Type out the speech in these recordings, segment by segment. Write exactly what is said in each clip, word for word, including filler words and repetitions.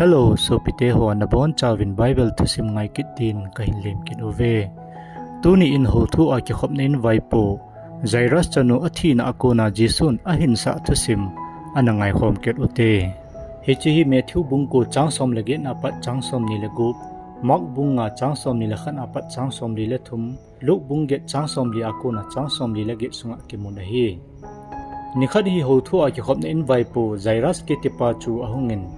Hello, sopite ho, nabonchauvin Bible thusim ngai kit din kahin lem kit uve. Tuni in houthu a kikhopna in vaipo Jairus chanu athina a kona Jesun ahinsah thusim ana ngaikhom kit ute. Hiche hi Matthew bung ko chang som le get na pat chang somni le gup, Mark bung nga chang somni le khat na pat chang somli le thum, Luke bung get chang somli a kona chang somli le get sunga kimun ahi. Nikhat hi houthu a kikhopna in vaipo Jairus kitipa chu ahungin,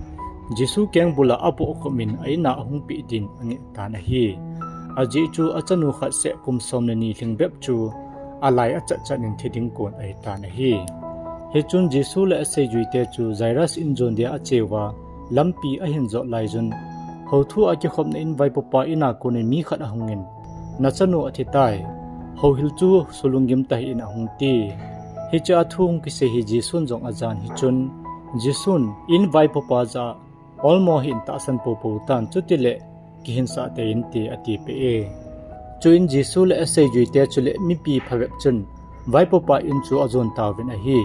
Jesu kengbula apohkhopin a-in'a ahung peh din angeh tan ahi. Ajeh chu achanu khat seh kum som le ni lhingbep chu alai achatchat in thi ding kon ahitan ahi. Hichun Jesu le aseijuite chu Jairus in jon dia acheuva, lampi ahin jot laiyun, houthu a kikhopna in vaipopa in'a konin mi khat ahungin, Nachanu athitai, houhil chu sulunggim tahih in ahung ti. Hichea thu hung kisei hi Jesun jong ajan hichun, Jesun in vaipopa jah a, Olmo hih in tahsan poupou tan, chutile kihinsah tei inte, atipeh e. Chuin Jesu le aseijuite chule mipi phabep chun vaipopa in chu ajon tauvin ahi.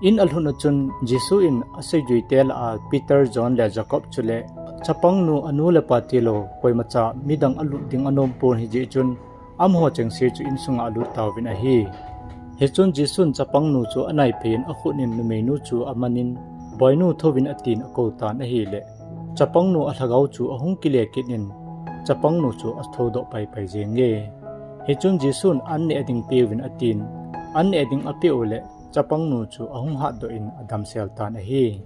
In alhun a chun Jesu in aseijuite lah a Peter, John le Jacob chule chapangnu anu le apa tilou koimacha midang alut ding anompon hijeh chun amaho chengse chu insunga alut tauvin ahi. Hichun Jesun chapangnu chu anaiphei in akhut in numeinu chu amanin, Boinu, thouvin, atin akou tan ahile, chapangnu alhagao chu ahung kile kit in, chapangnu chu athoudoh paipai jenge. Hichun Jesun an neh ding peuvin atin, an neh ding apeh uleh chapangnu chu ahung hatdoh in adamsel tan ahi.